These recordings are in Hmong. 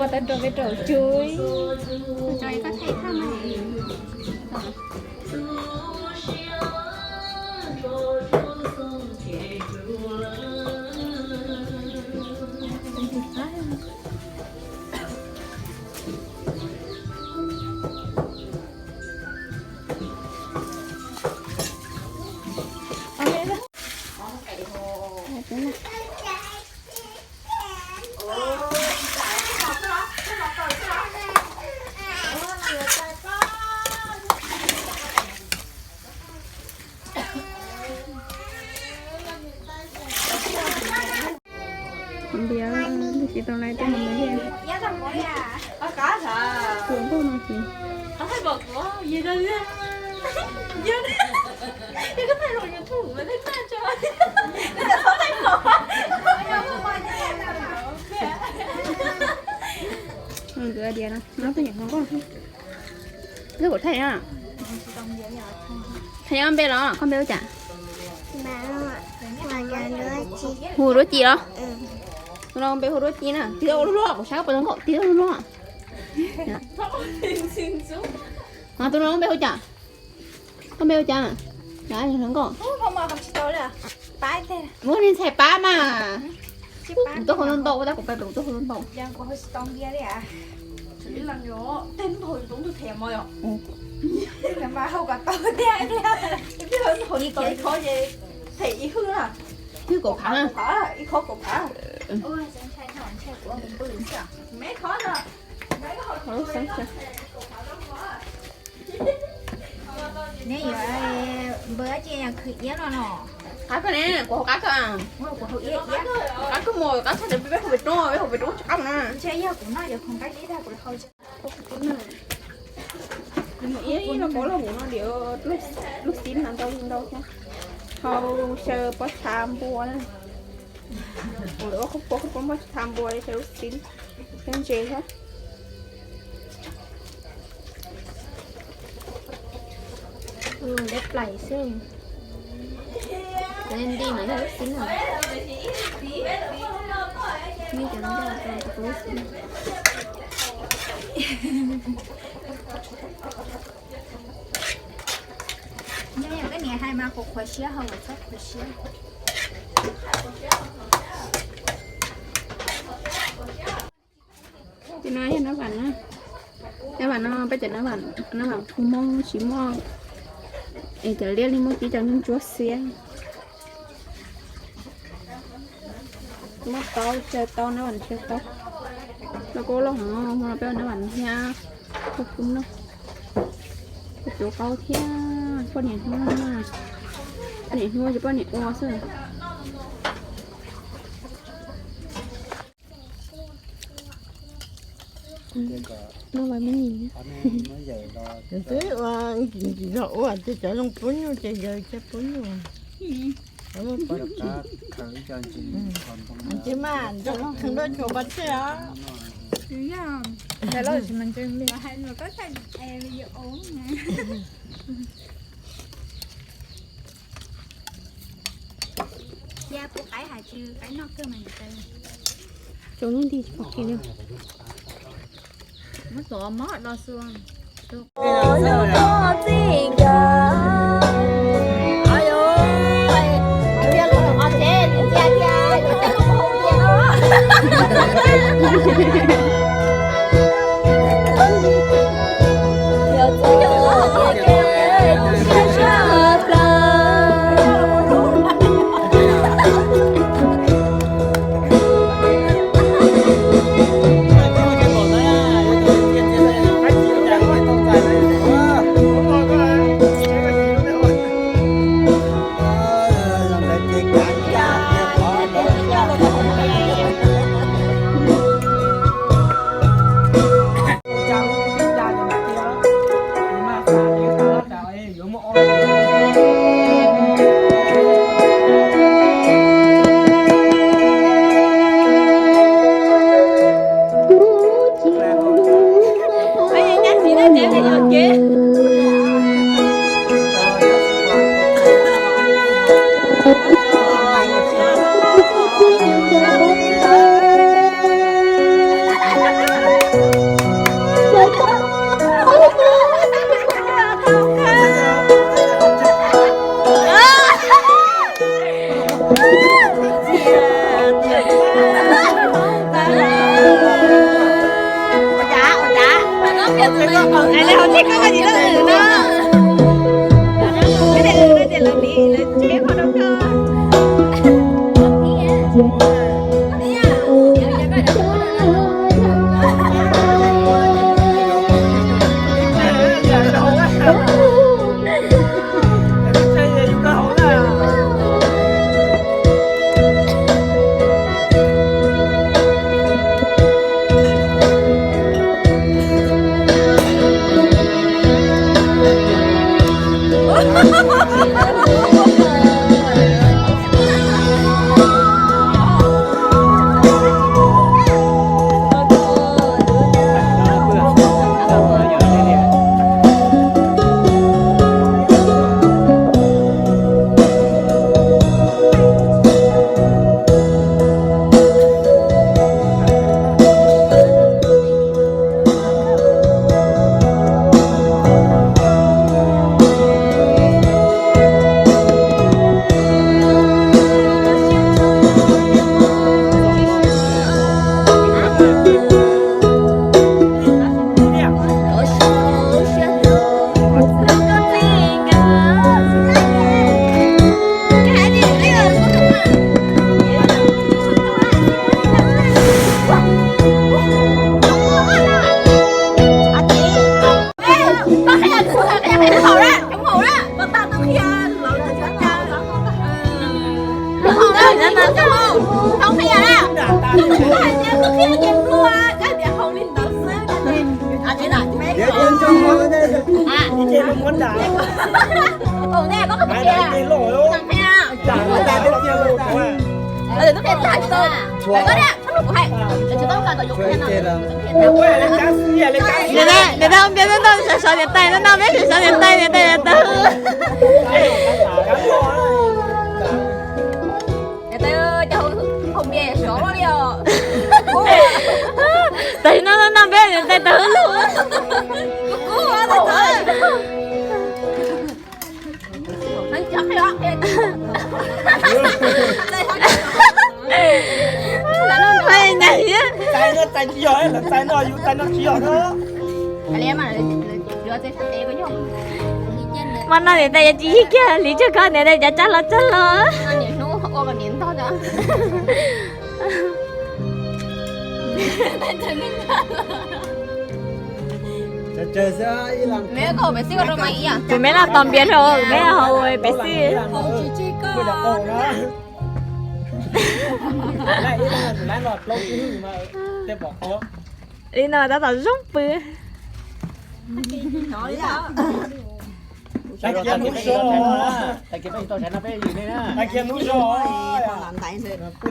Ua tau rau peb rau tsuj. Tso ib koj thaij thaj mas. Npiav tsis tau lais tej no thiab. Tus npauj no ces Nkawd diav no, no peb nyiam hluas nkauj. Twb kuv thaij na. Thaij nyob npe los koj npe hu cas? Hu Duab Ci los? Tus no npe hu Duab Ci na, tig ua luaj luaj, kuv saib koj puas zoo nkauj, tig ua luaj luaj. Ho tus no npe hu cas? Koj npe hu cas? Hluas nkauj. Muab niag ntxhais pab mas. Kuv tuaj hu ntau ntau, ua tas kuv pab kuv tuaj hu ntau ntau. Tej ntau tau them ib qho ces twb kaum phav, ib qho kaum phav. Neb yuav npawg dab tsi yog khwv iab no no? Qab kawg ne, kuv hauv qab kawg. Kuv hauv iab iab. Qab kawg mus, qab tshaj tias peb hauv pem roob, peb hauv pem roob tsis qab mus na. Ntshe yog kuv noj yuav khoom qab ib dag kuv hau. Ib los pov los mus no diam, lub xib no ntau ntau thiab. Hau xyaw pob txha npua na. Ua pob txha npua li xyaw lub xib thiab ntses thiab. Leb plaim xwb. Cov nti no yog lub xib no. Nej cov no yog lub xib. Nyob yog koj niam hais mas qhuav qhuav siab, ho txhob qhuav siab. Tus no yog nab vam na. Nab vam no peb cov nab vam, nab vam phu Hmoob tsis muaj, es cov liab li muaj cib cov ntsuab xiab. Muab tau, xyaw tau, nab vam xyaw tau. Loj kub loj heev, hmo no peb ua nab vam thiab, kub kub noj. Peb tuav qaub thiab, poj niam hnub, poj niam hnub ces poj niam ua xwb. Noj vas me nyuam. Twb ua nkim nkim zog ua ces cov zoo pub nyuj ces yawg thiaj pub nyuj. Tsis mas nrog kheev dua tsuas pov tseg os. Tsuas lub nti tsis pom kev li. Muab tuav mob do xua. Hais tias hauv txij koj koj tsis tau wm no. Koj tias wm no ces lawv tiv lawv tseg qhov rau koj. Niam tais, niam tais, niam tais, sawv sawv niam tais, niam tais, niam tais, niam tais, niam tais, niam tais. Tam sim no no no peb niam tais tawg lug. Txais no txais tsis yog, lawv txais no yus txais no tsis yog na. Mas no niam tais yuav tsis yig kiag li, tsag koj niam tais cav tsab hlo tsag hlo. Kuv me los tos npias rau, kuv me haus pem xwb. Li no tab tom zoo pw.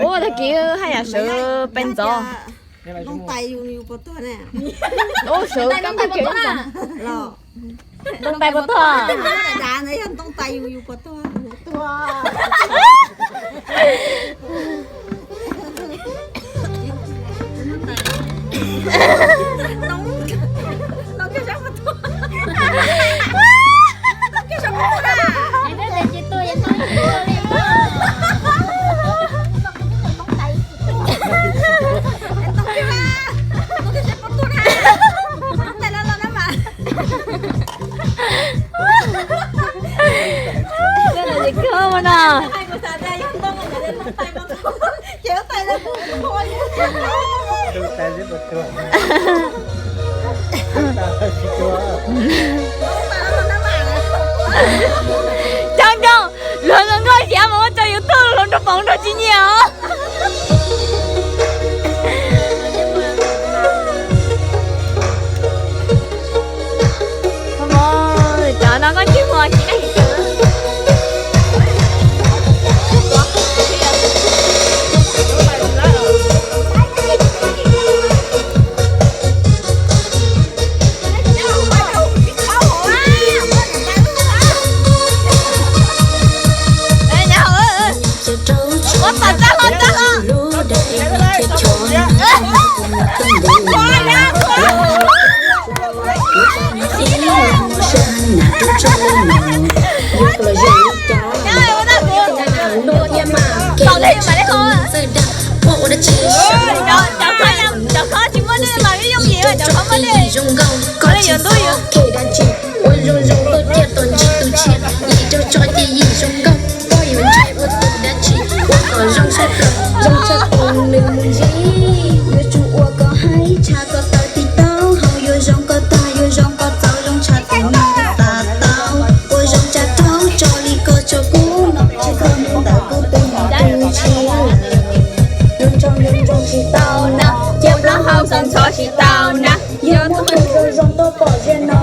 Ua tag kis haj yam sawv pes ntxov. Ua sawv kab ntug kev los. Ntoo tais puas tuag? Dav ntawd yog ntoo tais yus yus puas tuag? Coob coob, luag zoo nkauj xyav mus ua tso YouTube hluas nraug foom nrog tsis nyiam os. Cov no koj ntsej muag tsis dab tsi. Ua tau tag los tag los. Cov khob tsis muaj nej mas yooj yim, cov khob muaj Yim zoo nkauj, koj tsis txhob khe dab tsi, ua zoo zoo tuaj ciaj tos ntsib tus tshiab. Yim raug tso ces yim zoo nkauj, koj yuav ntshai ua tus dab tsi, ua kom zoo tshaj plaws, zoo tshaj plaws nws mus ntsib. Yuav tsum ua kom haib tshaj kom tawm tib taub hau, yuav zoo kom tag yuav zoo kom txaus, zoo tshaj tus neeg twg tas tau, ua zoo tsa raug tso li koj tso kuv no, tsis txhob mus ntawm kuv tus tus tshiab lawm. Nco nco nco tsis tau na, cia plaub hau ntxhov ntxhov tsis tau na, yog hnub twg zoo zoo tuaj pom ziag no